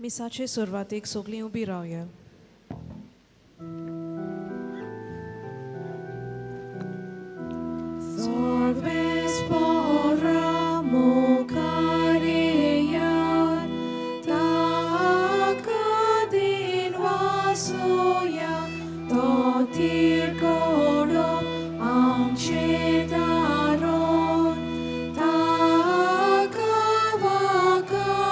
मिसाचे सुरवातेक सगळीं उबी रावया. सर्वेस्पोरा मुखार येयात, ताका दिनवासुया, तो थीर कडो आमचें तारण, ताका वाखाणुया.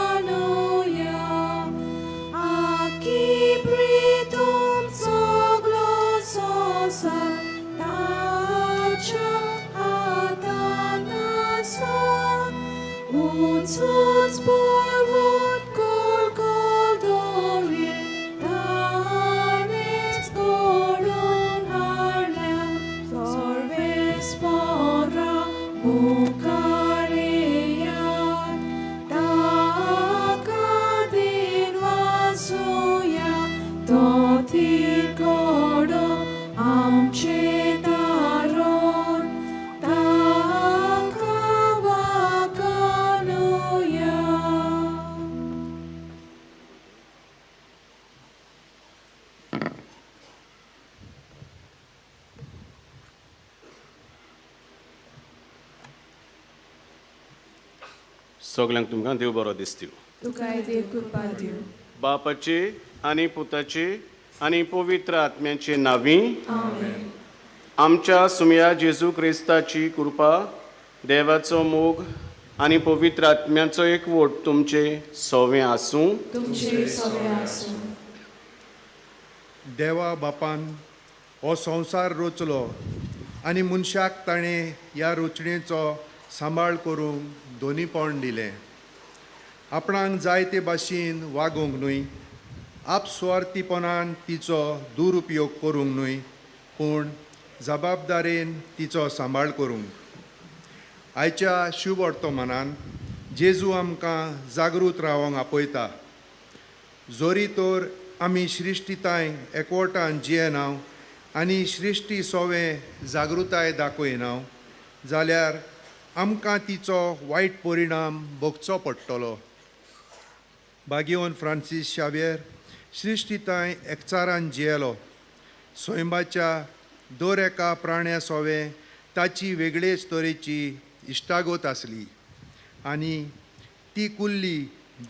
आखी प्रितूम सगलो संवसार ताच्या हातांत आसा. उंच उंच पर्वत खोल खोल दर्ये ताणेंच घडोवन हाडल्या. सर्वेस्पोरा मुखार येयात, ताका दिनवासुया, तो थीर कडो आमचें तारण, ताका वाखाणुया. सगल्यांक तुमकां देव बरो दिसतीव. तुकाय देव कृपा दिवं. बापाचे आनी पुताचे आनी पवित्र आत्म्याचे नांवी. आमेन. आमच्या सुमया जेजू क्रिस्ताची कृपा, देवाचो मोग आनी पवित्र आत्म्याचो एकवट तुमचे सोवें आसूं. तुमचे सगळे आसूं. देवा बापान हो संवसार रचलो आनी मनशाक ताणें ह्या रचणेचो सांबाळ करूंक दोनीपण दिलें. आपणाक जाय ते भाशेन वागोवंक न्हय, आपसुवार्थीपणान तिचो दुरुपयोग करूंक न्हय, पूण जबाबदारेन तिचो सांबाळ करूंक. आयच्या शुभ वर्तमानान जेजू आमकां जागृत रावंक आपयता. जोरी तर आमी श्रिश्टीताय एकवटान जियेना आनी श्रिश्टी सोवें जागृताय दाखयना जाल्यार आमकां तिचो वायट परिणाम भोगचो पडटलो. बागियोन फ्रांसीस शाव्येर श्रिश्टीताय एकचारान जियेलो. सैमाच्या दर एका प्राण्या सोवें ताची वेगळेच तरेची इश्टागत आसली आनी ती कुल्ली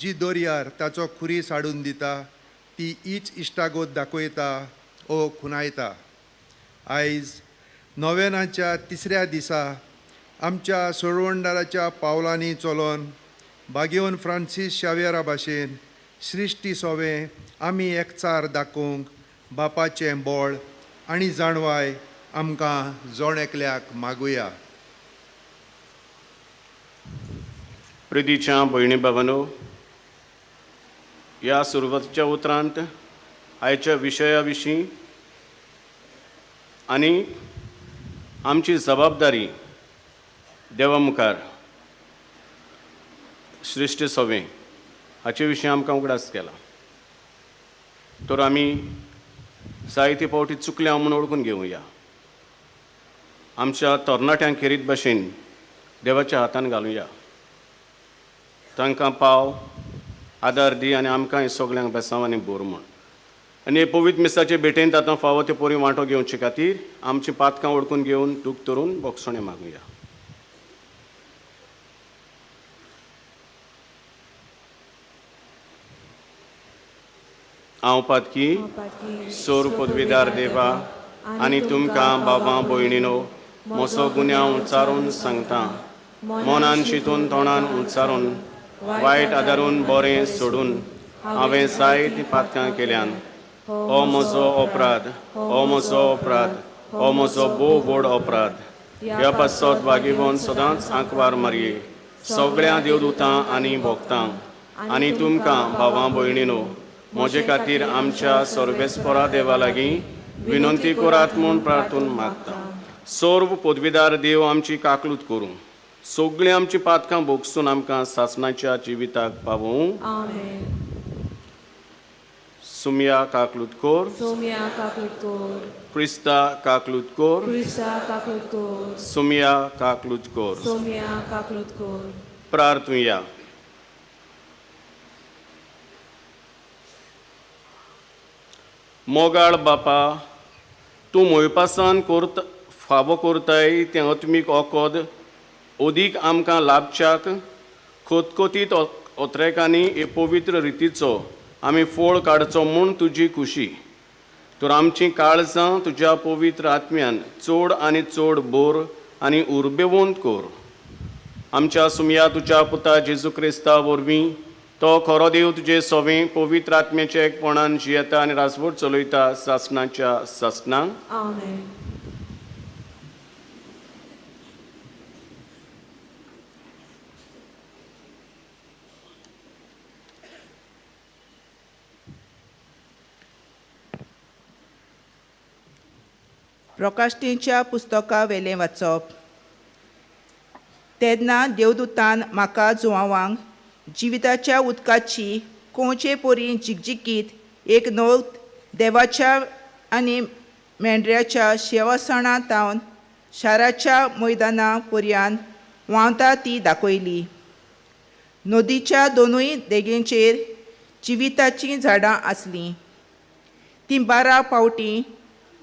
जी दर्यार ताचो खुरीस हाडून दिता ती हीच इश्टागत दाखयता ओ खुणायता. आयज नोवेनाच्या तिसऱ्या दिसा आमच्या सोडवणदाराच्या पावलांनी चलोन बागेवन फ्रांसीस शाव्येरा भाशेन श्रिश्टी सोवें आमी एकचार दाखोवंक बापाचें बळ आनी जाणवाय आमकां जण एकल्याक मागुया. प्रितीच्या भयणी बाबांनो, ह्या सुरवातीच्या उतरांत आयच्या विशया विशीं आनी आमची जबाबदारी देवा मुखार श्रेश्ठ सोवें हाचे विशीं आमकां उगडास केला. तर आमी जायते फावटी चुकल्या म्हूण वळखून घेवया. आमच्या तरणाट्यांक खेरीत भाशेन देवाच्या हातान घालुया. तांकां पाव आदार दी आनी आमकां हे सगल्यांक बेसांव आनी बोर म्हूण. आनी हे पवित्र मिसाचे भेटेंत आतां फावो ते पोरी वांटो घेवचे खातीर आमची पातकां वळखून घेवन दूख धरून बोगसणें मागुया. हांव पातकी सोर पदवीदार देवा आनी तुमकां बाबा भयणीनो म्हजो गुन्यांव उच्चारून सांगता. मनान चिंतून तोंडान उच्चारून वायट आदारून बरें सोडून हांवें जायतीं पातकां केल्यान. हो म्हजो अपराध, हो म्हजो अपराध, हो म्हजो भोव व्हड अपराध. ह्या पासत वागेवन सदांच आंकवार मारये सगळ्या देवदूतां आनी भोगतां आनी तुमकां भावां भयणीनो म्हजे खातीर आमच्या सर्वेस्परा देवा लागीं विनंती करात म्हूण प्रार्थून मागता. सर्व पदवीदार देव आमची काकलूत करूं, सगळीं आमची पातकां भोगसून आमकां सासणाच्या जिविताक पावोवं. आमेन. सुमया काकलूत कोर. सोम्या काकूट कोर. क्रिस्ता काकलूत कोर. क्रिस्ता काकूट कोर. सुमया काकलूत कोर. सोम्या काकूट कोर. प्रार्थुया. मोगाळ बापा, तूं मोयपासान कोरता फावो कोरताय तें आत्मीक ओकोद अदीक आमकां लाभच्याक खोतखोतीत ओत्रेकांनी हे पवित्र रितीचो आमी फोळ काडचो म्हूण तुजी खुशी। तर आमचीं काळजां तुज्या पवित्र आत्म्यान चड आनी चड बोर आनी उर्बेवंत कोर। आमच्या सुमया तुज्या पुता जेजू क्रिस्ता वरवीं तो खरो देव तुजे सोवें पवित्र आत्म्याच्या एकपणान जियेता आनी राजवट चलयता सासणाच्या सासणाक। आमेन। प्रकाश्टीच्या पुस्तका वेलें वाचप। तेन्ना देवदूतान म्हाका जुवांवांक जिविताच्या उदकाची कोवचे परी जिगजिगीत एक नोत देवाच्या आनी मेंढऱ्याच्या शेवासणा तावन शाराच्या मैदाना पर्यान व्हांवता ती दाखयली। नदीच्या दोनूय देगेंचेर जिविताचीं झाडां आसलीं। तीं 12 फावटीं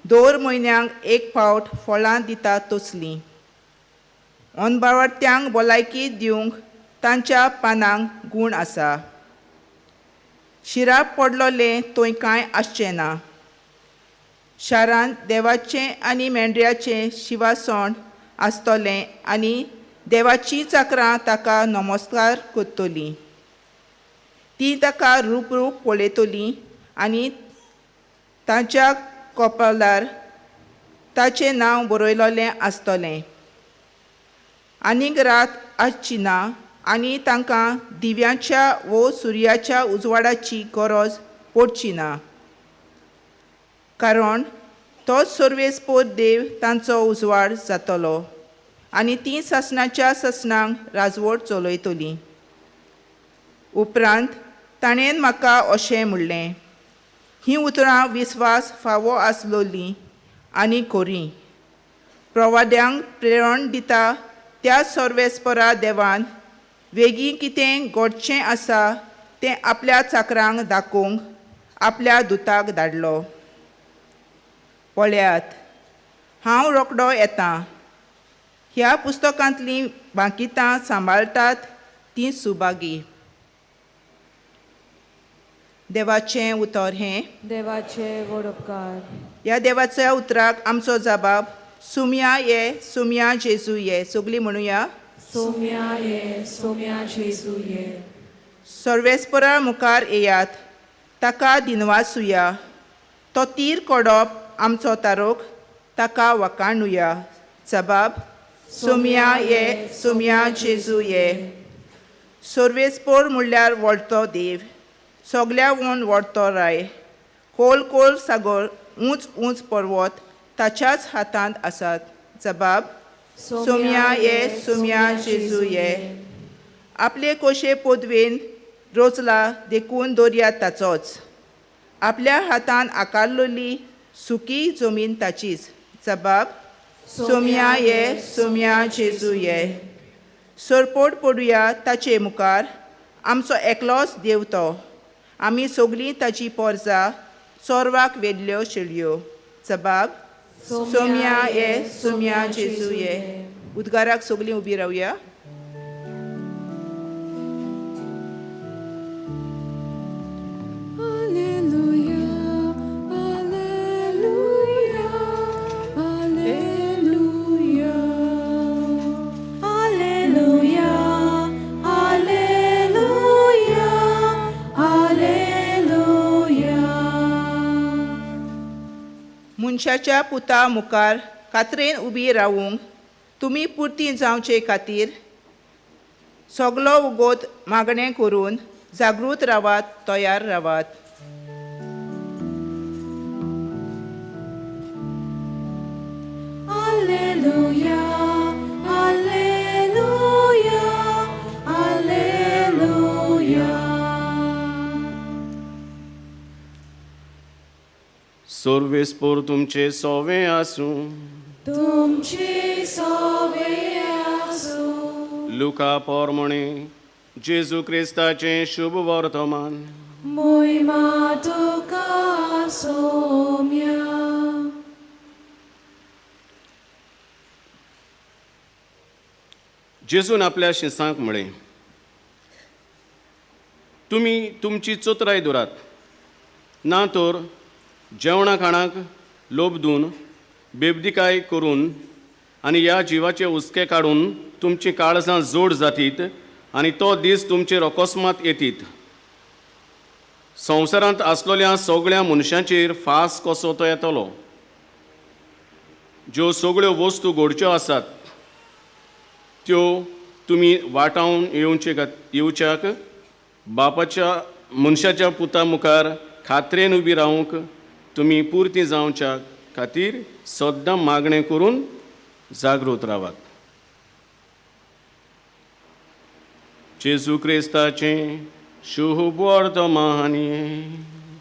दर म्हयन्याक एक फावट फळां दिता तसलीं। अनबावडत्यांक भलायकी दिवंक तांच्या पानांक गूण आसा। शिराप पडलोलें थंय कांय आसचें ना। शारांत देवाचें आनी मेंढऱ्याचें शिवासण आसतलें आनी देवाचीं चाकरां ताका नमस्कार करतलीं। तीं ताका रूप रूप पळयतलीं आनी तांच्या कपालार ताचें नांव बरयलोलें आसतलें। आनीक रात आसची ना आनी तांकां दिव्यांच्या वो सुर्याच्या उजवाडाची गरज पडची ना, कारण तोच सर्वेस्पोर देव तांचो उजवाड जातलो आनी तीं सासणाच्या सासणांक राजवट चलयतलीं। उपरांत ताणें म्हाका अशें म्हणलें, हीं उतरां विस्वास फावो आसलोलीं आनी खरीं। प्रवाद्यांक प्रेरण दिता त्या सर्वेस्परा देवान वेगीं कितें घडचें आसा तें आपल्या चाकरांक दाखोवंक आपल्या दुताक धाडलो। पळयात, हांव रोकडो येता। ह्या पुस्तकांतलीं बांकितां सांबाळटात तीं सुभागी। देवाचें उतर हें। देवाचे व्हड उपकार। ह्या देवाच्या उतराक आमचो जबाब सुम्या ये, सुम्या जेजू ये। सगळीं म्हणुया, सोम्या ये, सोम्या जेजू ये। सर्वेस्परा मुखार येयात, ताका दिनवासुया। तो तीर कोडप आमचो तारोक, ताका वकाणुया। जबाब सोम्या ये, सोम्या जेजू ये। सर्वेस्पोर म्हणल्यार व्हडतो देव, सगल्या वोन व्हडतो राय। खोल खोल सागर, ऊंच ऊंच पर्वत ताच्याच हातांत आसात। जबाब सोम्या ये, सोम्या जेजू ये। आपले कोशे पदवेन रोचला देखून दर्या ताचोच, आपल्या हातान आकारलोली सुकी जमीन ताचीच। जबाब सोम्या ये, सोम्या जेजू ये। सरपोट पडुया ताचे मुखार, आमचो एकलोच देव तो। आमी सगळीं ताची पोरजा, चोरवाक वेल्ल्यो शेळयो। जबाब सोम्या ये, सोम्या जेजू ये। उद्गाराक सगळीं उबी रावया। Alleluia, alleluia, alleluia. Alleluia, alleluia, alleluia. मनशाच्या पुता मुखार कातरेन उबी रावूंक तुमी पुरती जावचे खातीर सगलो उगोत मागणें करून जागृत रावात, तयार रावात। Alleluia, alleluia, alleluia. सर्वेस्पोर तुमचे सोवे आसूं। तुमचे सोवे आसूं। लुका पोरमणे जेजू क्रिस्ताचें शुभ वर्तमान। मोहिमा तुका सोम्या. जेजून आपल्या शिसांक म्हळें, तुमी तुमची चतुराय दवरात, ना तर जेवणा खाणाक लोभ दिवन बेबदिकाय करून आनी ह्या जिवाचे हुस्के काडून तुमचीं काळजां जोड जातीत आनी तो दीस तुमचेर अकस्मात येतीत. संवसारांत आसलेल्या सगळ्या मनशांचेर फास कसो तो येतलो. ज्यो सगळ्यो वस्तू घडच्यो आसात त्यो तुमी वाटावन येवचे येवच्याक बापाच्या मनशाच्या पुता मुखार खात्रेन उबी रावंक तुमी पुरती जावच्या खातीर सद्दां मागणें करून जागृत रावात. जेजू क्रिस्ताचें शुभ वर्तमान.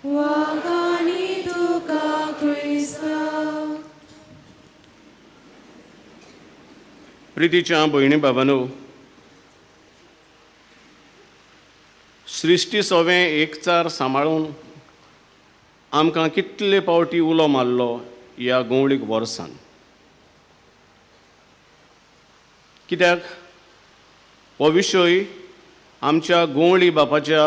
वागानी तुका क्रिस्ता. प्रितीच्या भयणी बाबांनो, सृश्टी सवें एकचार सांबाळून आमकां कितले पावटी उलो मारलो ह्या गोवळीक वर्सान. कित्याक हो विशय आमच्या गोवळी बापाच्या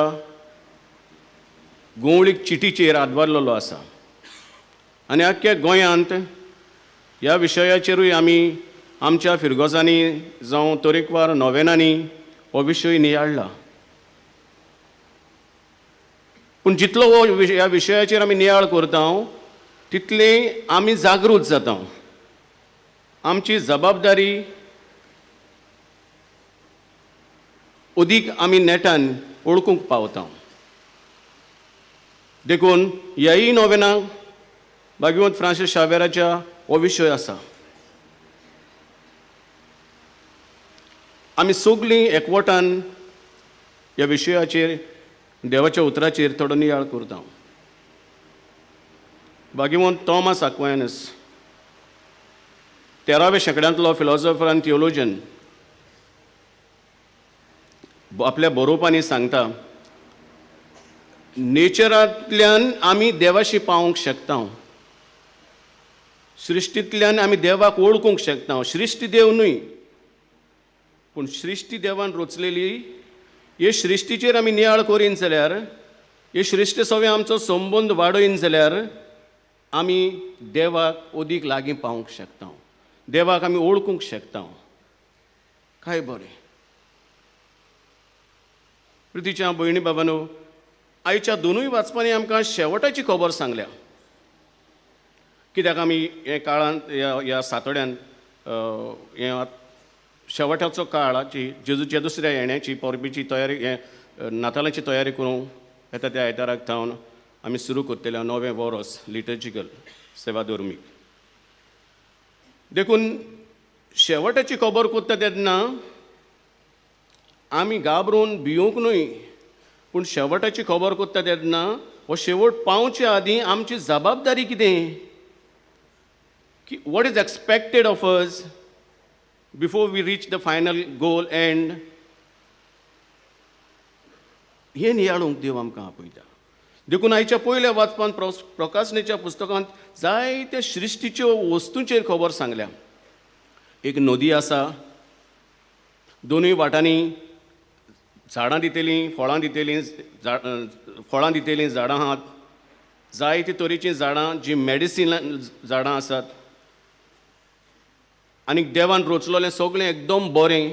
गोवळीक चिटीचेर आदवारलेलो आसा आनी आख्ख्या गोंयांत ह्या विशयाचेरूय आमी आमच्या फिरगोजांनी जावं तरेकवार नोवेनांनी हो विशय नियाळ्ळा. पूण जितलो हो ह्या विशयाचेर आमी नियाळ करता तितले आमी जागृत जाता. आमची जबाबदारी अदीक आमी नेटान वळखूंक पावता. देखून ह्याय नोवेनाक भाग्यवंत फ्रांसीस शावेराच्या हो विशय आसा. आमी सगळीं एकवटान ह्या विशयाचेर देवाच्या उतराचेर थोडो नियाळ करता. भाग्यवंत थॉमस आक्वायनस, 13व्या शेंकड्यांतलो फिलॉसॉफर आनी थियोलॉजन, आपल्या बरोवपांनी सांगता, नेचरांतल्यान आमी देवाशी पावूंक शकता, सृश्टींतल्यान आमी देवाक वळखूंक शकता. सृश्टी देव न्हय, पूण सृश्टी देवान रचलेली. हे सृश्टीचेर आमी नियाळ करीन जाल्यार, हे सृश्टी सवें आमचो संबंद वाडयन जाल्यार आमी देवाक अदीक लागीं पावूंक शकता, देवाक आमी वळखूंक शकता. काय बरें. प्रितीच्या भयणी बाबांनो, आयच्या दोनूय वाचपांनी आमकां शेवटाची खबर सांगल्या. कित्याक आमी हे काळांत ह्या सातोड्यान हे शेवटाचो काळाची जेजूच्या दुसऱ्या येण्याची परबेची तयारी, हे नातालाची तयारी करूंक येता त्या आयताराक थावन आमी सुरू करतले नवें वोरोस लिटर्जिकल सेवा धर्मीक. देखून शेवटाची खबर करता तेन्ना आमी घाबरून भिवूंक न्हय, पूण शेवटाची खबर करता तेन्ना हो शेवट पावचे आदीं आमची जबाबदारी कितें, की what is expected of us before we reach the final goal and हें नियाळूंक देव आमकां आपयता. देखून आयच्या पयल्या वाचपान प्रकाशनेच्या पुस्तकांत जायत्या सृश्टीच्यो वस्तूंचेर खबर सांगल्या. एक नदी आसा, दोनूय वाटांनी झाडां दितलीं, फळां दितलीं, फळां दितलीं झाडां आहात, जायते तरेचीं झाडां जीं मॅडिसिन झाडां आसात. आनी देवान रचलोलें सगळें एकदम बरें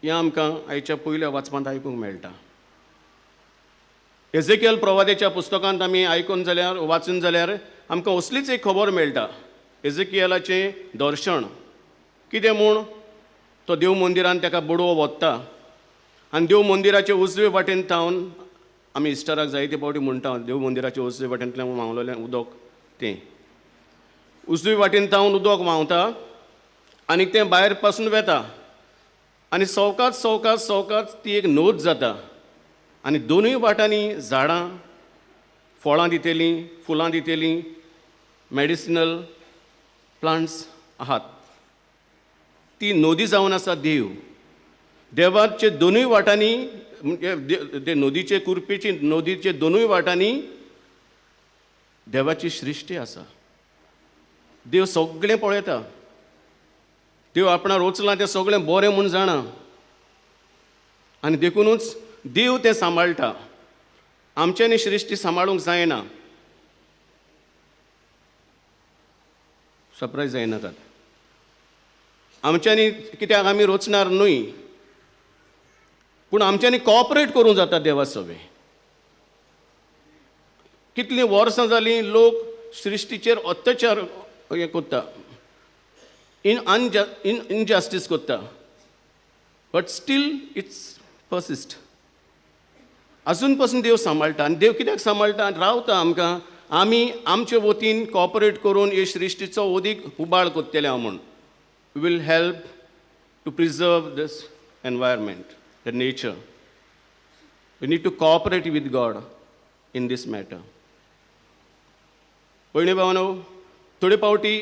हें आमकां आयच्या पयल्या वाचपांत आयकूंक मेळटा. एझेकियल प्रवादेच्या पुस्तकांत आमी आयकून जाल्यार, वाचून जाल्यार आमकां असलीच एक खबर मेळटा. एझेकियलाचें दर्शन कितें म्हूण, तो देव मंदिरान ताका बडवो वता आनी देव मंदिराचे उजवे वाटेन थावन, आमी इस्टराक जायते फावटी म्हणटा, देव मंदिराचे उजवे वाटेंतल्यान व्हांवलेलें उदक, तें उजवे वाटेन थावन उदक व्हांवता आनी तें भायर पासून वेता आनी सवकास सवकास सवकास ती एक नोद जाता आनी दोनूय वाटांनी झाडां फळां दितलीं, फुलां दितलीं, मॅडिसिनल प्लांट्स आहात. ती नदी जावन आसा देव. देवाचे दोनूय वाटांनी, म्हणजे ते नदीचे कुर्पेची नदीचे दोनूय वाटांनी देवाची सृश्टी आसा. देव सगळें पळयता. देव आपणा रोचलां तें सगळें बरें म्हूण जाणा आनी देखुनूच देव तें सांबाळटा. आमच्यांनी सृश्टी सांबाळूंक जायना. सरप्रायज जायनाकात. आमच्यांनी कित्याक आमी रोचणार न्हय, पूण आमच्यांनी कॉपरेट करूंक जाता देवा सवें. कितलीं वर्सां जालीं लोक सृश्टीचेर अत्याचार हें करता, इनजस्टीस करता, बट स्टील it's persist. आजून पसून देव सांबाळटा. आनी देव कित्याक सांबाळटा? रावता आमकां, आमी आमचे वतीन कॉपरेट करून हे सृश्टीचो ओदीक उबाळ करतले हांव म्हूण. We will help to preserve this environment, the nature. We need to cooperate with God in this matter. भयणी भावनो, थोडे फावटी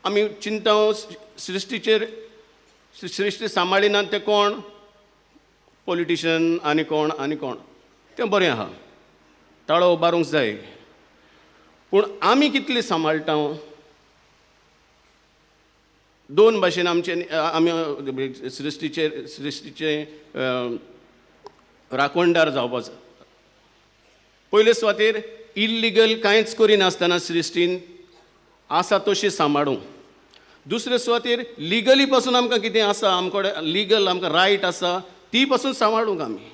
आमी चिंता सृश्टीचेर, सृश्टी सांबाळिनात ते कोण? पॉलिटिशन आनी कोण आनी कोण. तें बरें आहा, ताळो उबारूंक जाय. पूण आमी कितली सांबाळटा? दोन भाशेन आमचे आमी सृश्टीचेर सृश्टीचे राखणदार जावपाचो. पयले सुवातेर इल्लिगल कांयच करिनासतना सृश्टीन आसा तशी सांबाळूंक. दुसरे सुवातेर लिगली पासून आमकां कितें आसा, आमचे कडेन लिगल आमकां रायट आसा, ती पासून सांबाळूंक आमी.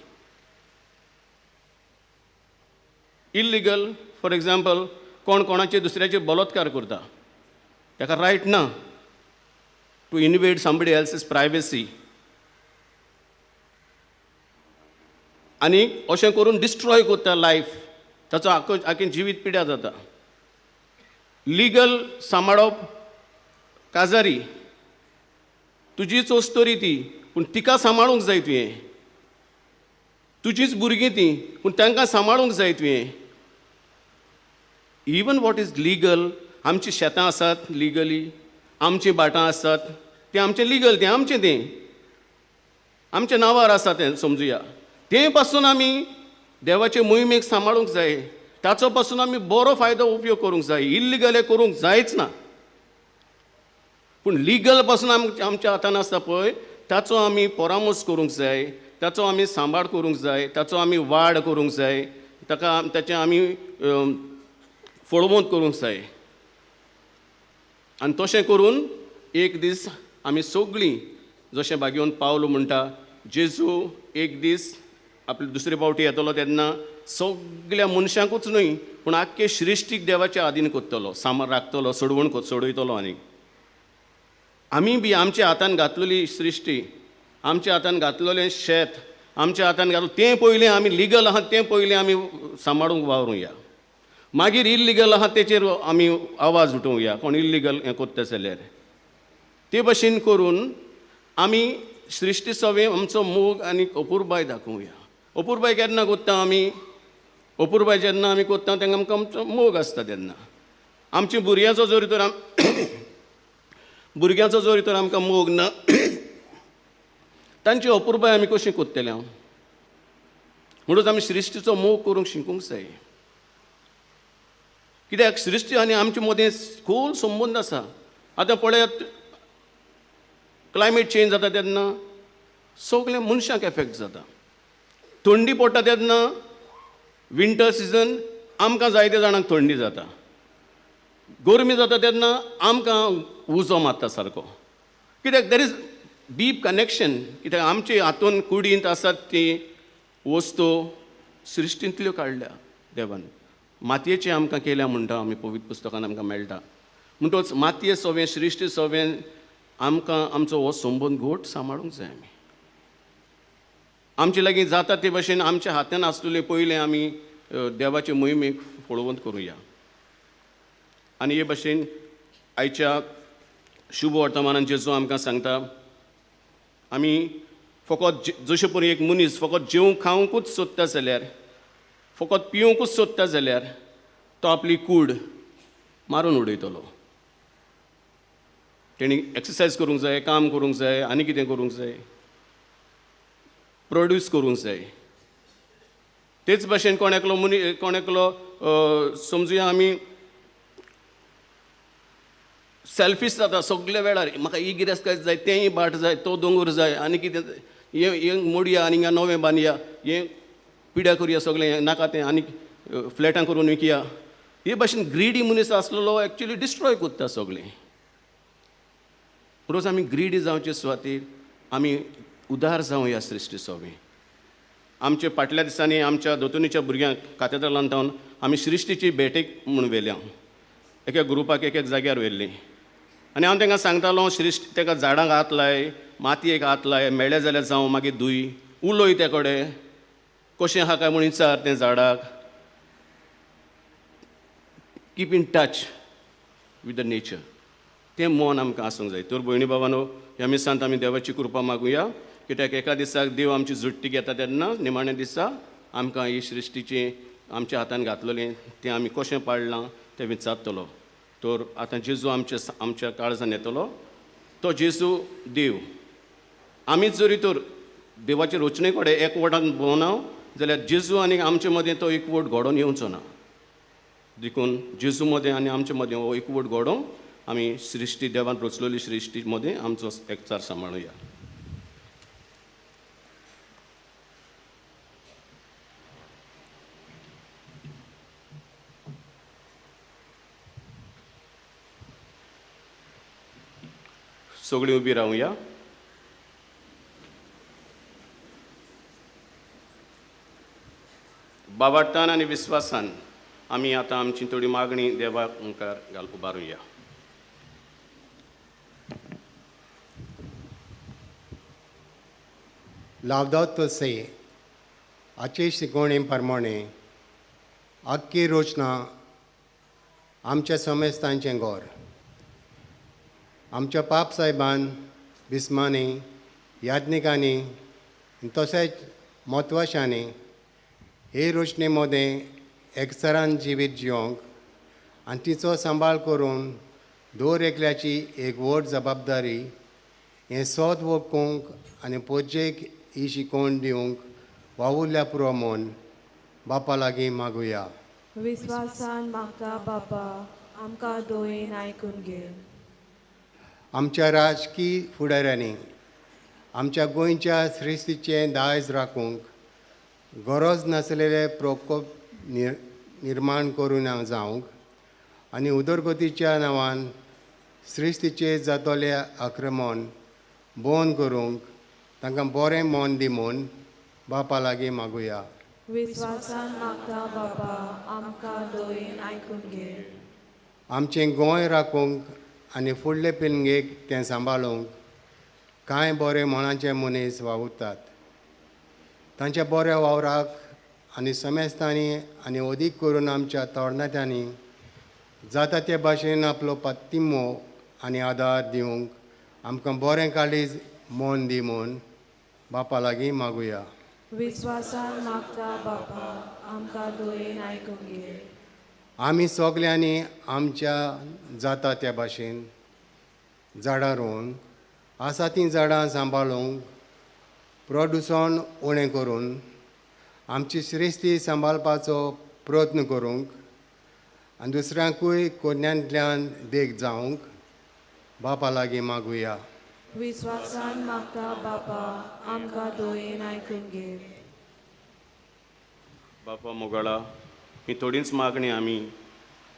इल्लिगल फॉर एग्जाम्पल, कोण कोणाचेर दुसऱ्याचेर बलात्कार करता, ताका रायट ना to invade somebody else's privacy आनी अशें करून डिस्ट्रॉय करता लायफ, ताचो आख्खो आख्खें जिवीत पिड्या जाता. लिगल सांबाळप काजारी तुजीच वस्तोरी ती, पूण तिका सांबाळूंक जाय तुवें. तुजीच भुरगीं ती, पूण तांकां सांबाळूंक जाय तुवें. इवन what is legal, आमचीं शेतां आसात लिगली, आमचीं भाटां आसात, तें आमचें लिगल, तें आमचें, तें आमच्या नांवार आसा तें समजुया. तें पासून आमी देवाचे मोहिमेक सांबाळूंक जाय. ताचो पासून आमी बरो फायदो उपयोग करूंक जाय. इल्लिगल करूंक जायच ना, पूण लिगल पासून आमच्या हातान आसता पळय, ताचो आमी परामर्श करूंक जाय, ताचो आमी सांबाळ करूंक जाय, ताचो आमी वाड करूंक जाय, ताका ताचें आमी फळवंत करूंक जाय. आनी तशें करून एक दीस आमी सगळीं, जशें भाग्योन पावलो म्हणटा, जेजू एक दीस आपले दुसरे फावटी येतलो तेन्ना सगल्या मनशांकूच न्हय पूण आख्खे सृश्टीक देवाच्या आदीन करतलो, सामान राखतलो, सोडवण सोडयतलो. आनी आमी बी आमच्या हातान घातलेली सृश्टी, आमच्या हातान घातलेलें शेत, आमच्या हातान घातलें तें पयलें आमी लिगल आहा तें पयलें आमी सांबाळूंक वावरुया. मागीर इल्लिगल आहा तेचेर आमी आवाज उठोवया, कोण इल्लिगल हें करता जाल्यार. ते भशेन करून आमी सृश्टी सवें आमचो मोग आनी अपुरबाय दाखोवया. अपुरबाय केन्ना करता आमी? अपुरबाय जेन्ना आमी करता तेन्ना आमकां आमचो मोग आसता. तेन्ना आमच्या भुरग्यांचो जरी तर भुरग्यांचो जरी तर आमकां मोग ना, तांची अपुरबाय आमी कशी करतले? हांव म्हणून आमी सृश्टीचो मोग करूंक शिकूंक जाय. कित्याक सृश्टी आनी आमचे मदें खोल संबंद आसा. आतां पळयात, क्लायमेट चेंज जाता तेन्ना सगळ्या मनशांक एफेक्ट जाता. थंडी पडटा तेन्ना विंटर सिजन आमकां जायते जाणांक थंडी जाता. गरमी जाता तेन्ना आमकां उजो मारता सारको. कित्याक there is deep connection. कित्याक आमचे हातून कुडींत आसात ती वस्तू सृश्टींतल्यो काडल्या देवान, मातयेचे आमकां केल्या म्हणटा आमी, पवित्र पुस्तकान आमकां मेळटा. म्हणटच मातये सवें सृश्टी सवें आमकां आमचो हो संबंद घोट सांबाळूंक जाय. आमी आमचे लागीं जाता ते भशेन आमच्या हातान आसलेले पयलें आमी देवाचे मोहिमेक फळवंत करुया. आनी हे भशेन आयच्या शुभ वर्तमानान जेजू आमकां सांगता, आमी फकत जशें परी एक मनीस फकत जेवंक खावंकूच सोदता जाल्यार, फकत पिवंकूच सोदता जाल्यार तो आपली कूड मारून उडयतलो. तेणी एक्सरसायज करूंक जाय, काम करूंक जाय, आनी कितें करूंक जाय, प्रोड्यूस करूंक जाय. तेच भाशेन कोण एकलो मनी कोण एकलो समजुया आमी सेल्फीश जाता सगल्या वेळार, म्हाका ही गिरेस्तकाय जाय, तेंय भाट जाय, तो दोंगोर जाय, आनी कितें हें हें मोडया आनी हिंगा नवें बांदया, हें पिड्या करुया, सगळें हें नाका तें आनी फ्लॅटां करून विकया. हे भाशेन ग्रिडी मनीस आसलेलो एक्चुली डिस्ट्रॉय करता सगळें. रोज आमी ग्रिडी जावचे सुवातेर आमी उदार जावया सृश्टी सोबें. आमचे फाटल्या दिसांनी आमच्या दोतोनीच्या भुरग्यांक कातेद्रालान थावन आमी सृश्टीची भेटेक म्हूण व्हेल्या, एका ग्रुपाक एक एक जाग्यार व्हेल्लीं. आनी हांव तांकां सांगतालो, सृश्टी ताका झाडांक हात लाय, मातयेक हात लाय, मेळ्ळें जाल्यार जावं मागीर धुय, उलय त्या कडेन कशें आहा काय म्हूण विचार तें झाडाक. Keep in touch with the nature, तें मन आमकां आसूंक जाय. तर भयणी बाबानो, ह्या मिसांत आमी देवाची कृपा मागुया, कित्याक एका दिसाक देव आमची जुट्टी घेता तेन्ना निमाण्या दिसा आमकां ही सृश्टीचें आमच्या हातान घातलेलें तें आमी कशें पाळ्ळां तें विचारतलो. तर आतां जेजू आमच्या आमच्या काळजान येतलो, तो जेजू देव. आमीच जरी तर देवाचे रचणे कडेन एकवटान भोंवना जाल्यार जेजू आनी आमचे मदें तो एकवट घडोवन येवचो ना. देखून जेजू मदें आनी आमचे मदें हो एकवट घडोवन आमी सृश्टी देवान रचलेली सृश्टी मदें आमचो एकचार सांबाळुया. सगळीं उबी रावया. बाबाटान आनी विस्वासान आमी आतां आमची थोडी मागणी देवाक मुखार घाल उबारुया. लावदातो से आचे शिकवणे प्रमाणे आख्खी रचना आमच्या समेस्तांचें घर. आमच्या पाप साहेबान बिस्मांनी याज्ञिकांनी तशेंच म्हत्वाशांनी हे रचणे मदें एकचारान जिवीत जिवंक आनी तिचो सांबाळ करून दर एकल्याची एक व्हड जबाबदारी हें सोद वळखूंक आनी पोजेक ही शिकवण दिवंक वावुरल्या पुरो म्हूण बापा लागीं मागुया. विस्वासान मागता बापा, आमकां दोयेन आयकून घे. आमच्या राजकी फुडाऱ्यांनी आमच्या गोंयच्या सृश्टीचें दायज राखूंक गरज नासलेले प्रकोप निर्माण करूं जावंक आनी उदरगतीच्या नांवान सृश्टीचेर जातलें आक्रमण बंद करूंक तांकां बरें मन दी म्हूण बापा लागीं मागुया. विस्वासान मागता बापा, आमकां दोयेन आयकून घे. आमचें गोंय राखूंक आनी फुडले पिळगेक तें सांबाळूंक कांय बरे मनाचे मनीस वावुरतात. तांच्या बऱ्या वावराक आनी समेस्तांनी आनी अदीक करून आमच्या तरणाट्यांनी जाता ते भाशेन आपलो पातिमो आनी आदार दिवंक आमकां बरें काळीज मन दी म्हूण बापा लागीं मागुया. विस्वासान मागता बापा, आमकां दोयेन आयकून घे. आमी सगल्यांनी आमच्या जाता त्या भाशेन झाडां रोवन आसा तीं झाडां सांबाळूंक प्रदुशण उणें करून आमची सृश्टी सांबाळपाचो प्रयत्न करूंक आनी दुसऱ्यांकूय कोन्यांतल्यान देख जावंक बापा लागीं मागुया. विस्वासान मागता बापा, आमकां दोयेन आयकून घे. बापा मोगाळा, ही थोडीच मागणी आमी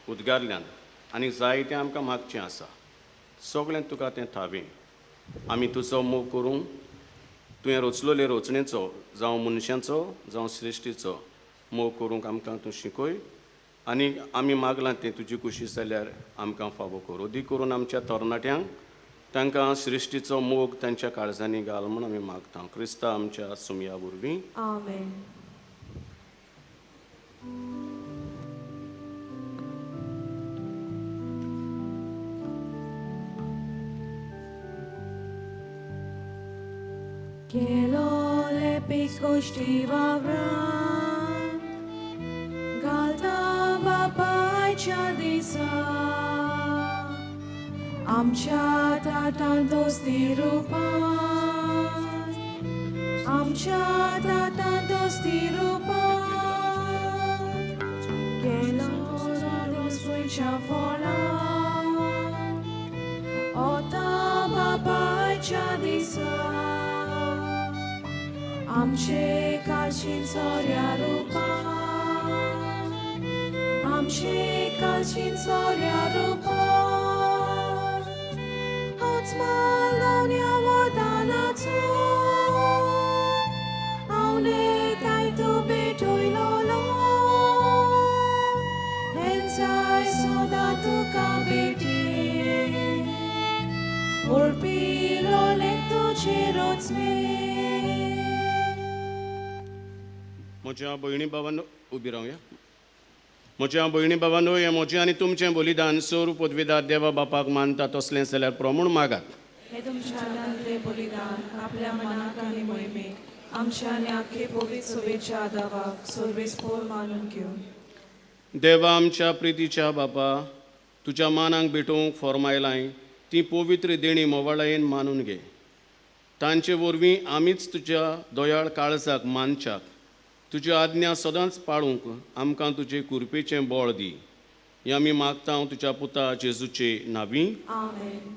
उद्गारल्यान आनी जायतें आमकां मागचें आसा. सगळें तुका तें थावें. आमी तुजो मोग करूंक तुवें रचलेले रचणेचो, जावं मनशांचो जावं सृश्टीचो मोग करूंक आमकां तूं शिकय आनी आमी मागलां तें तुजी कुशी जाल्यार आमकां फावो कर. अदीक करून आमच्या तरणाट्यांक तांकां सृश्टीचो मोग तांच्या काळजांनी घाल म्हूण आमी मागता. क्रिस्ता आमच्या सुमया वरवीं. आमेन. केलोले पीस गोश्टी वावरान घालता बापायच्या दिसा आमच्या ताटान दोस्ती रुपान, आमच्या ताटान दोस्ती रुपान. मोहिमेच्या फळां ओता बापायच्या दिसा आमचे काळशी चोऱ्या रुपान आमचे काळशी चोऱ्या रुपान होच मालोन्या वदानाचो आवने ताय तूं भेटयलोलो हेंचाय सदां तुका भेटी ओडपिलोले तुजे रचने. म्हज्या भयणी भावांनो, उबी रावया. म्हज्या भयणी भावांनो, हें म्हजें आनी तुमचें बलिदान सोर पदवीदार देवा बापाक मानता तसलें जाल्यार प्रमूण मागात. हे तुमच्या हातांतलें बलिदान आपल्या मनाक आनी मोहिमेक आमच्या आनी आख्खे पवित्र सभेच्या आदावाक सर्वेस्पोर मानून घेवन. देवा आमच्या प्रितीच्या बापा, तुज्या मानाक भेटोवंक फॉर्मायलाय ती पवित्र देणी मोवाळायेन मानून घे. तांचे वरवीं आमीच तुज्या दयाळ काळजाक मानच्याक तुज्यो आज्ञा सदांच पाळूंक आमकां तुजे कुरपेचें बळ दी. हें आमी मागता तुज्या पुता जेजूचे नांवी. आमेन.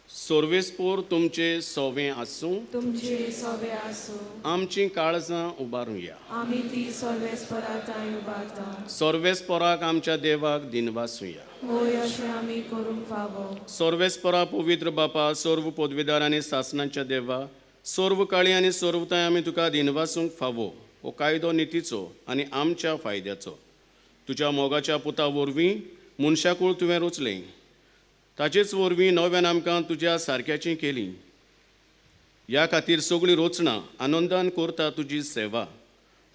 सर्वेस्पोर तुमचे सोवें आसूं. तुमचे सवे आसूं. आमचीं काळजां उबारुया. आमी ती सर्वेस्परा तांय उबारता. सर्वेस्पोराक आमच्या देवाक दिनवासुया. होय, अशें आमी करूंक फावो. सर्वेस्परा पवित्र बापा, सर्व पदवीदार आनी सासणाच्या देवा, सर्व काळी आनी सर्वताय आमी तुका दिनवासूंक फावो. हो कायदो नितीचो आनी आमच्या फायद्याचो. तुज्या मोगाच्या पुता वरवीं मनशाकूळ तुवें रचलें, ताचेच वरवीं नव्यान आमकां तुज्या सारक्याचीं केलीं. ह्या खातीर सगळीं रचना आनंदान करता तुजी सेवा.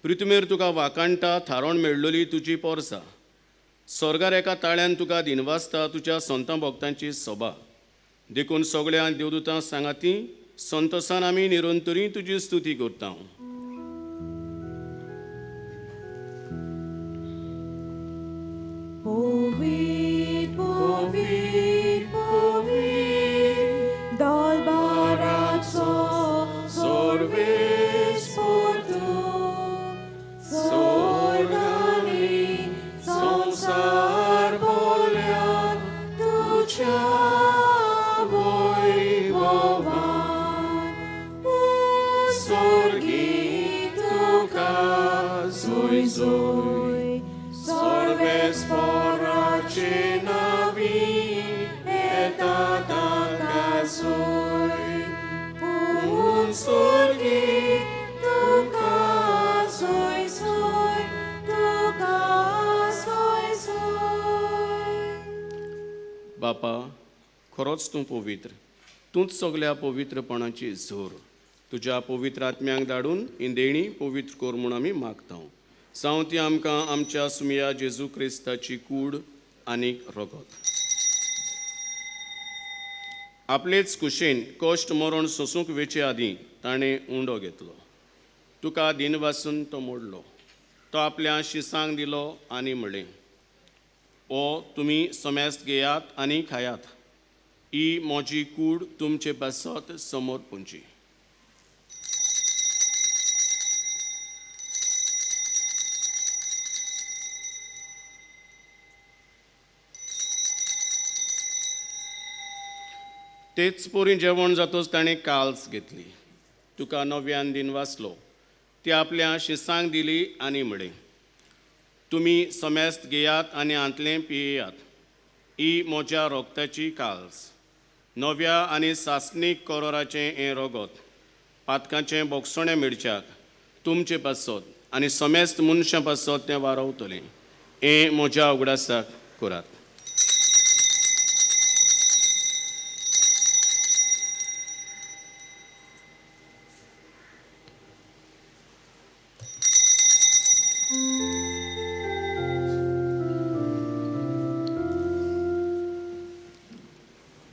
पृथ्वीर तुका वाकाणटा थारोण मेळ्ळोली तुजी पोरसा. स्वर्गार एका ताळ्यान तुका दिनवासता तुज्या संतां भक्तांची सभा. देखून सगळ्या देवदूतां सांगाती संतोसान आमी निरंतरी तुजी स्तुती करता. पवित्र पवित्र पवित्र दलबाराचो सर्वेस्पोर तूं, स्वर्गांनी संवसार भरल्यात तुज्या वैभवान. उत्सर्गी तुका जोय जोय, सर्वेस्पोराचे नांवी येता ताका जोय. उत्सर्गी तुका जोय जोय, तुका जोय जोय. बापा, खरोच तूं पवित्र, तूंच सगल्या पवित्रपणाची जोर. तुज्या पवित्र आत्म्यांक धाडून ही देणी पवित्र कर म्हूण आमी मागता. जावं ती आमकां आमच्या सुमया जेजू क्रिस्ताची कूड आनीक रगत. आपलेच कुशेन कश्ट मरण सोसूंक वेचे आदीं ताणें उंडो घेतलो, तुका दिनवासून तो मोडलो, तो आपल्या शिसांक दिलो आनी म्हणलें, ओ तुमी समेस्त घेयात आनी खायात, ही म्हजी कूड तुमचे पासत समोर पुंची. तेच पोरी जेवण जातच ताणें काल्स घेतली, तुका नव्यान दिन वाचलो, ती आपल्या शिसांक दिली आनी म्हणलें, तुमी समेस्त घेयात आनी हांतलें पियेयात, ही म्हज्या रोगताची काल्स, नव्या आनी सासणीक करोराचें हें रोगत, पातकाचें बोगसणें मेळच्याक तुमचे पासत आनी समेस्त मनशां पासत तें वारवतलें. हें म्हज्या उगडासाक करात.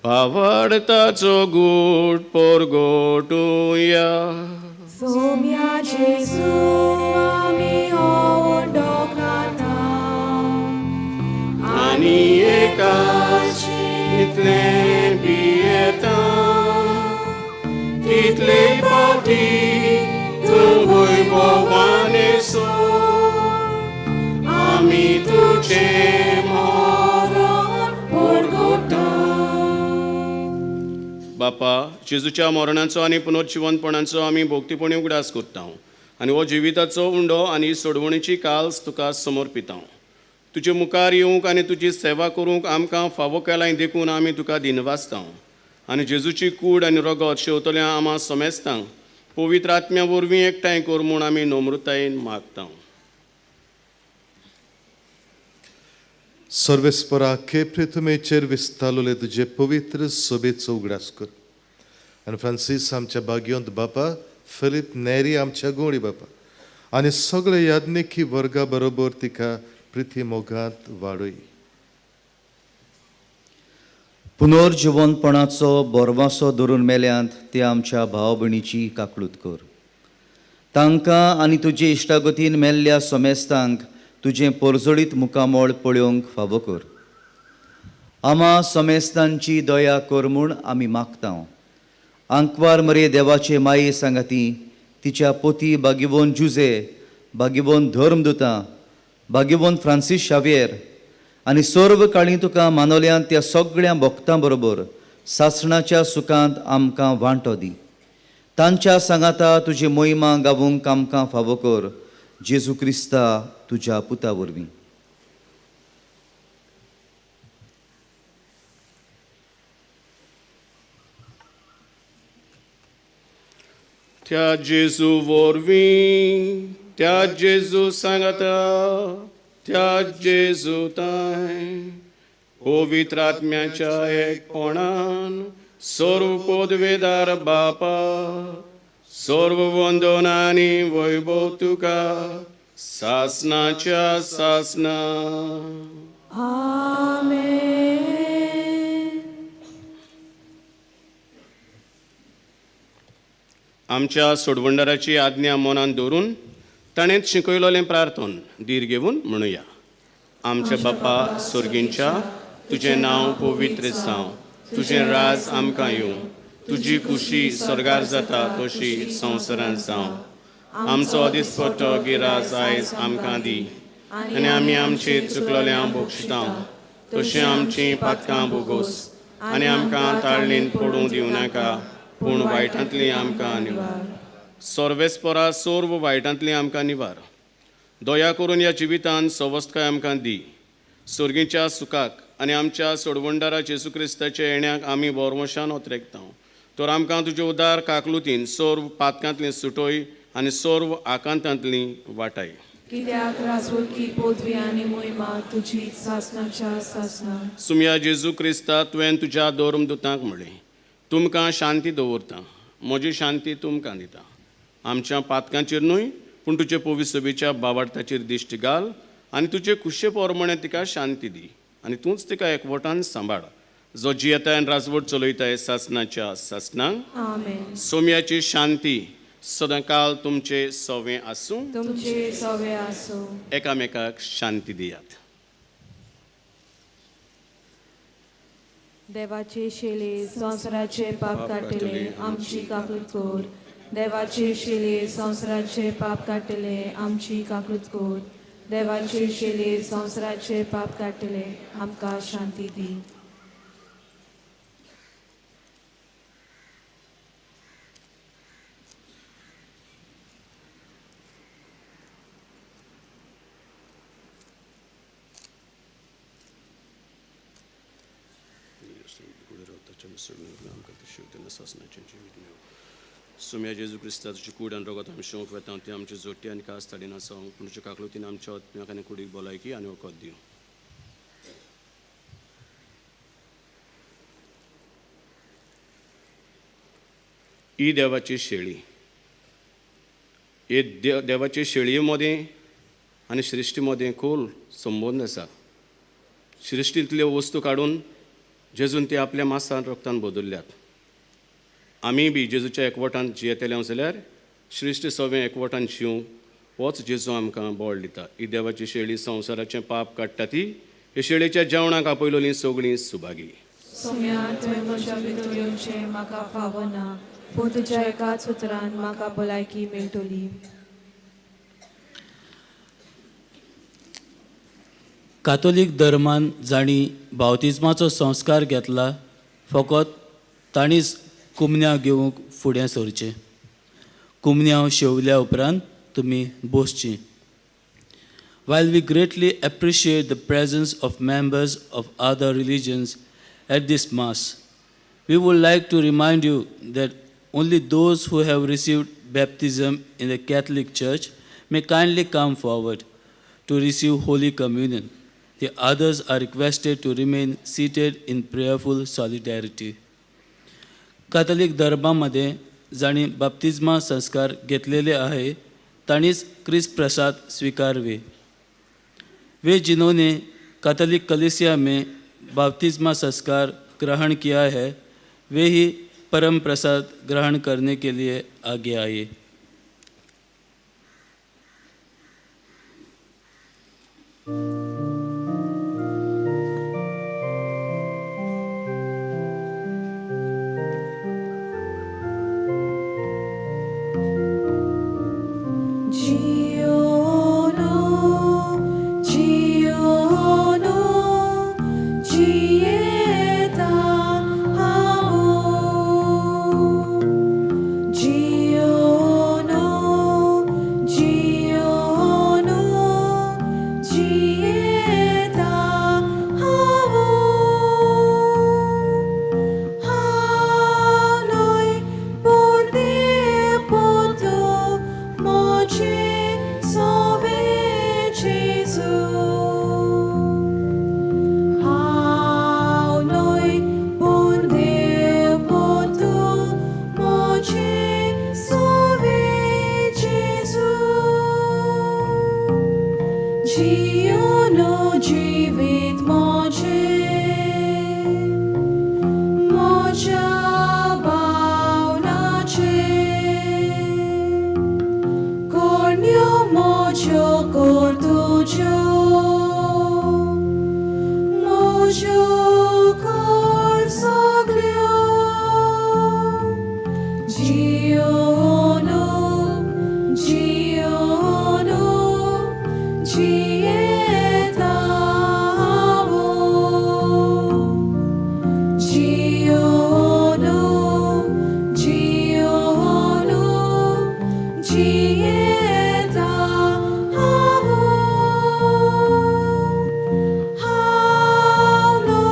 भावार्थाचो गूट पोरगोटुया. सोम्या जेजू आमी ओडो खाता आनी एकाच इतलें पियेता तितले पावटी तूं वैभवान येसो बापा, जेजूच्या मरणाचो आनी पुनर्जिवनपणाचो आमी भोक्तीपणी उगडास करता आनी हो जिविताचो उंडो आनी सोडवणीची काल्स तुका समर्पिता. तुजे मुखार येवंक आनी तुजी सेवा करूंक आमकां फावो केलाय देखून आमी तुका दिनवासता आनी जेजूची कूड आनी रगत शेवतल्या आमा समेस्तांक पवित्र आत्म्या वरवीं एकठांय कर म्हूण आमी नम्रतायेन मागता. सर्वेस्परा के तुमेचेर विस्तारले तुजे पवित्र सोबेचो उगडास कर आनी फ्रांसीस आमच्या भाग्यवंत बापा, फिलीप नेरी आमच्या गोंडी बापा आनी सगळे याज्ञिकी वर्गा बरोबर तिका प्रिती मोगांत वाडय. पुनर्जिवनपणाचो बोरवासो धरून मेल्यांत ते आमच्या भाव भयणीची काकळूत कर. तांकां आनी तुजे इश्टागतीन मेल्ल्या समेस्तांक तुजें पोरजोळीत मुखामळ पळोवंक फावो कर. आमा समेस्तांची दया कर म्हूण आमी मागता. आंकवार मरे देवाचे माये सांगाती तिच्या पोती बागिवोन जुजे, बागिवोन धर्मदुतां, बागिवोन फ्रांसीस शाव्येर आनी सर्व काळी तुका मानवल्यांत त्या सगळ्या भक्तां बरोबर सासणाच्या सुखांत आमकां वांटो दी. तांच्या सांगाता तुजी मोहिमा गावूंक आमकां फावो कर, जेजू क्रिस्ता तुज्या पुता वरवीं. त्या जेजू वरवीं, त्या जेजू सांगाता, त्या जेजू ताय पवित्र आत्म्याच्या एकपणान सर्व पदवेदार बापा, सर्व वंदन आनी वैभव तुका सासनाच्या सासना. आमेन. आमच्या सोडवणदाराची आज्ञा मनान दवरून ताणें शिकयलोलें प्रार्थन धीर घेवन म्हणुया. आमच्या बापा सोर्गींच्या, तुजें नांव पवित्र जावं, तुजें राज आमकां येवं, तुजी खुशी स्वर्गार जाता तशी संवसारांत जावं. आमचो दिसपट्टो गिराज आयज आमकां दी आनी आमी आमची चुकलोल्यां भोगशिता तशीं आमचीं पातकां भोगोस आनी आमकां ताळणीन पडूं दिवं नाका, पूण वायटांतली आमकां निवार. सर्वेस्परा सर्व वायटांतली आमकां निवार. दया करून ह्या जिवितान सवस्तकाय आमकां दी. सोर्गीच्या सुखाक आनी आमच्या सोडवणदारा जेजू क्रिस्ताच्या येण्याक आमी बोरवशान ओतरेकता. तर आमकां तुजे उदार काकलुतीन सर्व पातकांतली सुटोय आनी सर्व आकांतांतली वाटाय. कित्याक राजवटकी पदवी आनी मोहिमा तुजी सासनाच्या सासना. सुमया जेजू क्रिस्ता, तुवें तुज्या धर्मदुतांक म्हणलें, तुमकां शांती दवरता, म्हजी शांती तुमकां दिता. आमच्या पातकांचेर न्हय पूण तुजे पवित्र सभेच्या बावार्थाचेर दिश्ट घाल आनी तुजे खुशे प्रमाणे तिका शांती दी आनी तूंच तिका एकवटान सांबाळ, जो जियेताय आनी राजवट चलयताय सासनाच्या सासनाक. आमेन. सोम्याची शांती सदांकाल तुमचे सवे आसूं. तुमचे सवे आसूं. एकामेकाक शांती दियात. देवाचे शिले संवसाराचे पाप काडटले आमची काकूत कर. देवाचे शिले संवसाराचे पाप काडटले आमची काकूत कर. देवाचे शिले संवसाराचे पाप काडटले आमकां शांती दी. सुम्या जेजू क्रिस्ता, तुजी कूड आनी रगत आमी शोंक वेता ती आमची जोटी आनी कास ताडिना सावंक, पूण तुज्या काकलुतीन आमच्या आत्म्याक आनी कुडीक भलायकी आनी वखद दिवं. ही देवाची शेळी, हे देवाचे शेळये मदें आनी सृश्टी मदें खोल संबंद आसा. सृश्टींतल्यो वस्तू काडून जेजून ते आपल्या मासान रक्तान बदलल्यात. आमी बी जेजूच्या एकवटान जियेतले जाल्यार सृश्टी सगळें एकवटान शिवंक होच जेजू आमकां बळ दिता. ही देवाची शेळी संवसाराचें पाप काडटा ती हे शेळीच्या जेवणाक आपयलोलीं सगळीं सुभागी. सोम्या, तुवें म्हज्या भितर येवचें म्हाका फावना, पूण तुज्या एकाच उतरान म्हाका भलायकी मेळटली. कातोलीक धर्मान जांणी बावतिज्माचो संस्कार घेतला फकत तांणीच कुमन्यांव घेवंक फुडें सरचें. कुमन्यांव शेवल्या उपरांत तुमी बसचीं. While we greatly appreciate the presence of members of other religions at this Mass, we would like to remind you that only those who have received baptism in the Catholic Church may kindly come forward to receive Holy Communion. The others are requested to remain seated in prayerful solidarity. Catholic धर्मामध्ये जांणी बाप्तिज्मा संस्कार घेतलेले आहे तांणीच क्रिस्त प्रसाद स्वीकारवे. वे जिन्होंने Catholic कलीसिया में बपतिस्मा संस्कार ग्रहण किया है, वे ही परम प्रसाद ग्रहण करने के लिए आगे आए. जियोनो जियोनो जियेता हांव. जियोनो जियोनो जियेता हांव. हांव न्हय पूण देव पुतू म्हजे सोवे जेजू. हांव न्हय पूण देव पुतू म्हजे सोवे जेजू. जियोनो जिवीत म्हजें म्हज्या भावनाचें करण्यो म्हज्यो कर तुज्यो म्हज्यो कर सगल्यो. जियोनो जियोनो जियेता हांव. जियोनो जियोनो जियेता हांव. हांव न्हय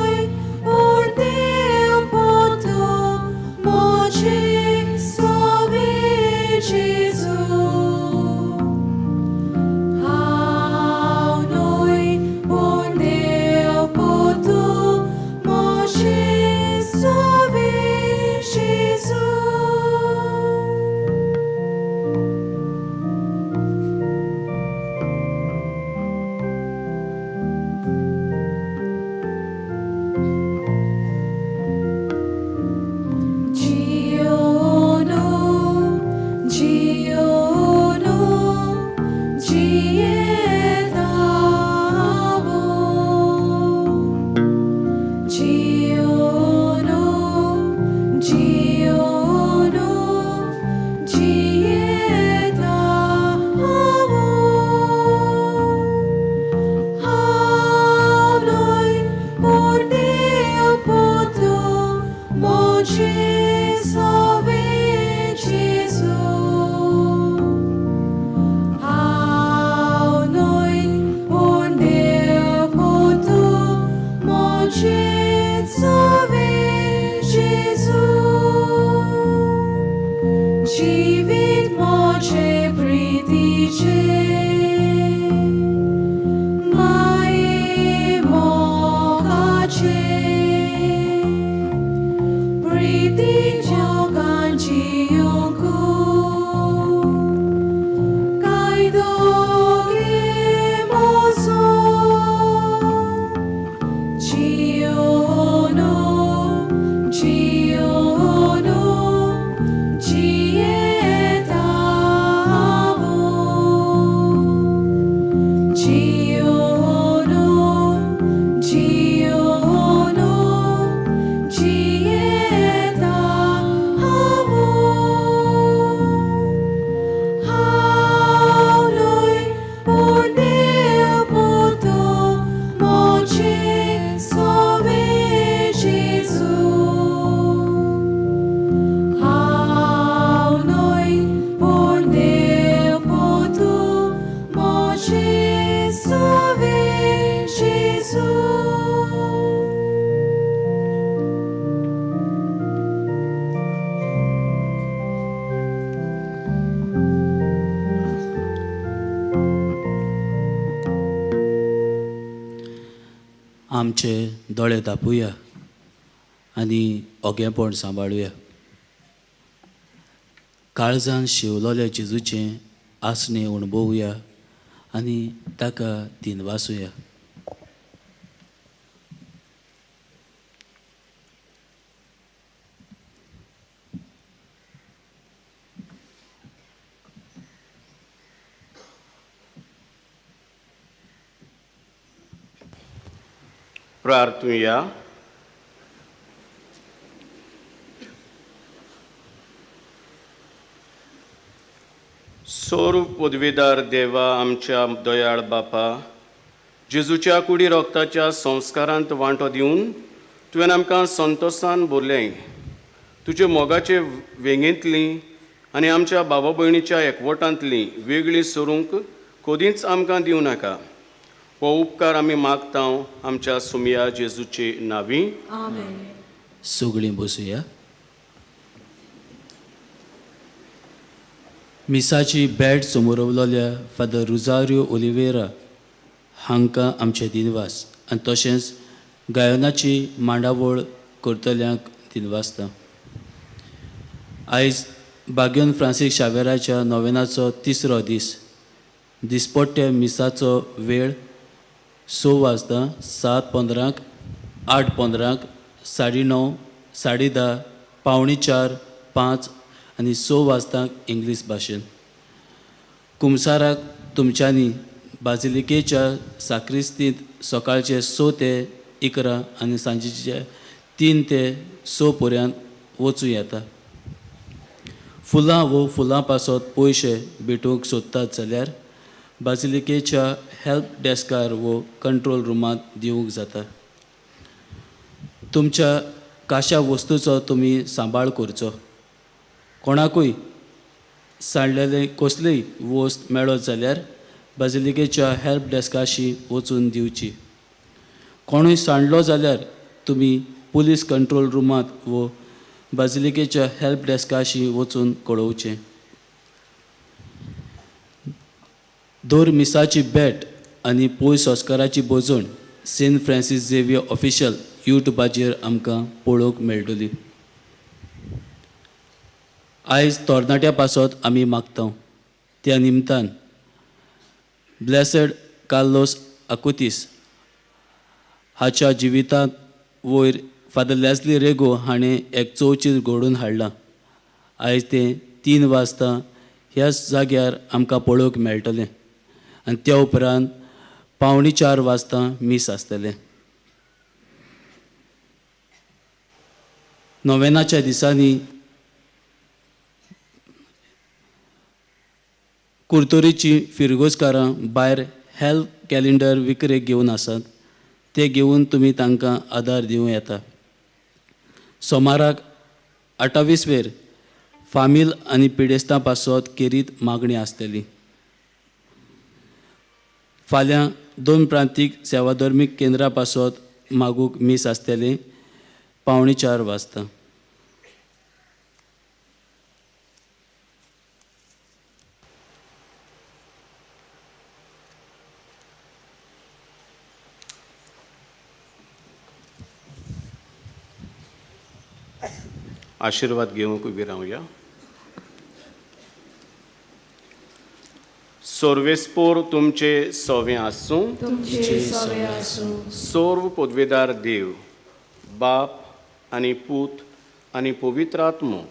आमचे दोळे धांपुया आनी ओगेपण सांबाळुया. काळजान शिवलोल्या जेजूचें आसणें अणभवुया आनी ताका दिनवासुया. प्रार्थुया. सोर पदवीदार देवा, आमच्या दयाळ बापा, जेजूच्या कुडी रोगताच्या संस्कारांत वांटो दिवन तुवें आमकां संतोसान भरलें. तुजे मोगाचे वेंगेंतली आनी आमच्या बाबा भयणीच्या एकवटांतली वेगळी सरूंक कदींच आमकां दिवं नाका. हो उपकार आमी मागता आमच्या सुमया जेजूचे नांवी. आमेन. सगळीं बसुया. मिसाची बॅट समोरवलोल्या फादर रुजारियो ओलिवेरा हांकां आमचे दिनवास आनी तशेंच गायनाची मांडावळ करतल्यांक दिनवासता. आयज बाग्योन फ्रांसीस शावेराच्या नोवेनाचो तिसरो दीस. दिसपट्ट्या मिसाचो वेळ 6 वाजता, 7:15, 8:15, 9:30, 10:30, 3:45, 5 आनी 6 वाजता इंग्लीश भाशेन. कुमसाराक तुमच्यांनी बाजिलिकेच्या साक्रिस्तींत सकाळचे 6 ते 11 आनी सांजेचे 3 ते 6 पर्यंत वचूं येता. फुलां वो फुलां पासत पयशे भेटूंक सोदतात जाल्यार बाजिलिकेच्या हेल्प डेस्कार वो कंट्रोल रुमांत दिवंक जाता. तुमच्या काशा वस्तूचो तुमी सांबाळ करचो. कोणाकूय सांडलेले कसलीय वस्त मेळत जाल्यार बाजिलिकेच्या हेल्प डेस्काशी वचून दिवची. कोणूय सांडलो जाल्यार तुमी पुलीस कंट्रोल रुमांत वो बाजिलिकेच्या हेल्प डेस्काशी वचून कळोवचें. दर मिसाची भेट आनी पयस संस्काराची भोजण सेंट फ्रांसीस झेवियर ऑफिशियल यूट्यूबाचेर आमकां पळोवंक मेळटली. आयज तरणाट्या पासत आमी मागता. त्या निमतान ब्लेसड कार्लोस आकुतीस हाच्या जिवितांत वयर फादर लॅस्ली रेगो हाणें एक चवचीर घडोवन हाडलां. आयज तें 3 वाजता ह्याच जाग्यार आमकां पळोवंक मेळटलें आनी त्या उपरांत 3:45 वाजता मीस आसतलें. नोवेनाच्या दिसांनी कुरतोरीची फिरगोजकारां भायर हेल्थ कॅलेंडर विकरेक घेवन आसात. ते घेवन तुमी तांकां आदार दिवं येता. सोमाराक 28 वेर फामील आनी पिडेस्तां पासत केरीत मागणी आसतली. फाल्यां 2 प्रांतीक सेवाधर्मीक केंद्रा पासत मागूंक मीस आसतलें 3:45 वाजता. आशीर्वाद घेवंक उबी रावया. सर्वेस्पोर तुमचे सवे आसूं. तुमचे सवे आसूं. सर्व पदवेदार देव बाप आनी पूत आनी पवित्र आत्मो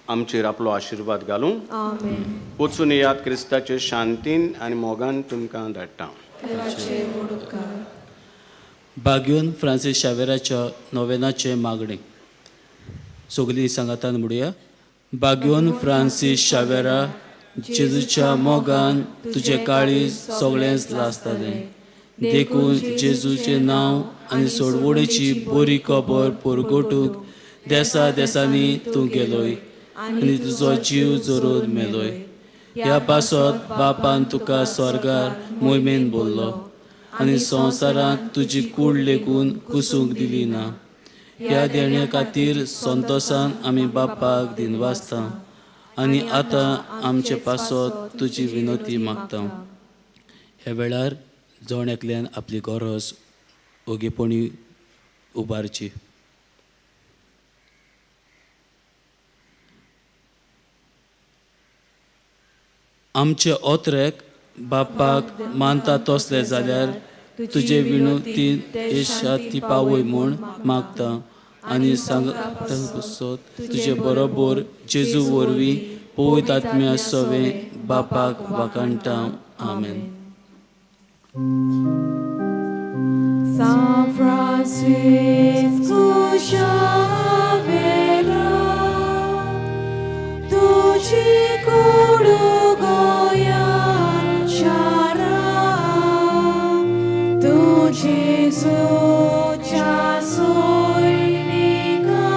आमचेर आपलो आशिर्वाद घालूं. आमेन. वचून येयात क्रिस्ताचे शांतीन आनी मोगान तुमकां धाडटा. देवाचे व्हड उपकार. बाग्योन फ्रांसीस शावेराच्या नोवेनाचें मागणें सगलीं सांगातान म्हणुया. बाग्योन फ्रांसीस शावेरा, जेजूच्या मोगान तुजें काळीज सगळेंच लासतालें. देखून जेजूचें नांव आनी सोडवणेची बरी खबर परगटूंक देसा देसांनी तूं गेलोय आनी तुजो जीव जरून मेलोय. ह्या पासत बापान तुका स्वर्गार मोहिमेन बोल्लो आनी संवसारांत तुजी कूड लेगून कुसूंक दिली ना. ह्या देण्या खातीर संतोसान आमी बापाक दिनवासता आनी आतां आमचे पासत तुजी विनोती मागता. ह्या वेळार जण एकल्यान आपली गरज ओगेपणी उबारची. आमचे ओत्रेक बापाक मानता तसले जाल्यार तुजे विनोतीन हे शांती पावय म्हूण मागता आनी सांगता तुजे बरोबर जेजू वरवीं पवित्र आत्म्या सवें बापाक वाखाणटा. आमेन. San Francisco Xavier, तुझी कुडू गोया शारा, तुझी सुच्या सैनिका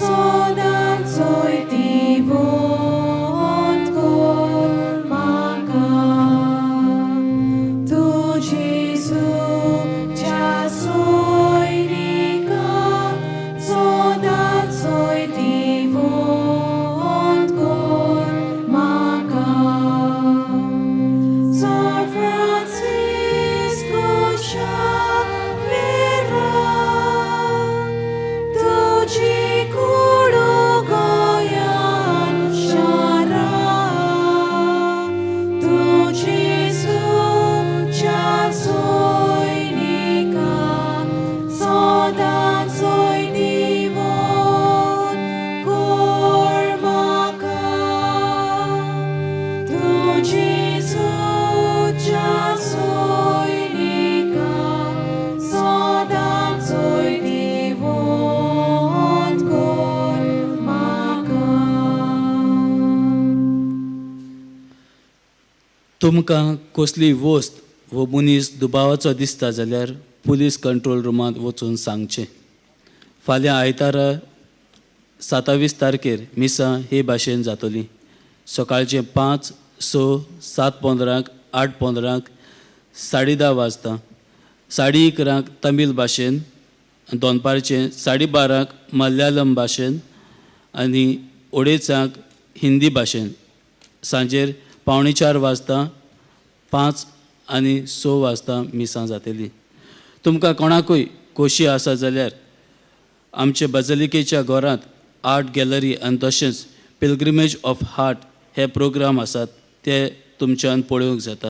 सदांच सोयतिवंत कर म्हाका. तुझी सुच्या सैनिका सदांच सोयतिवंत कर म्हाका. San Francisco Xavier, तुझी कुडू गोंयान शारा, तुझी सुच्या सैनिका सदांच सोयतिवंत कर म्हाका. तुझी सुच्या सैनिका सदांच सोयतिवंत कर म्हाका. तुमकां कसली वस्त वो मनीस दुबावाचो दिसता जाल्यार पुलीस कंट्रोल रुमांत वचून सांगचें. फाल्यां आयतारा 27 तारखेर मिसां हे भाशेन जातली. सकाळचें 5, 6, 7:15, 8:15, 10:30 वाजता, 11:30 तमीळ भाशेन, दनपारचें 12:30 मल्याळम भाशेन आनी 2:30 हिंदी भाशेन. सांजेर 3:45 वाजता, 5 आनी 6 वाजता मिसां जातली. तुमकां कोणाकूय खोशी आसा जाल्यार आमचे बजलिकेच्या घरांत आर्ट गॅलरी आनी तशेंच पिलग्रिमेज ऑफ हार्ट हे प्रोग्राम आसात, ते तुमच्यान पळोवंक जाता.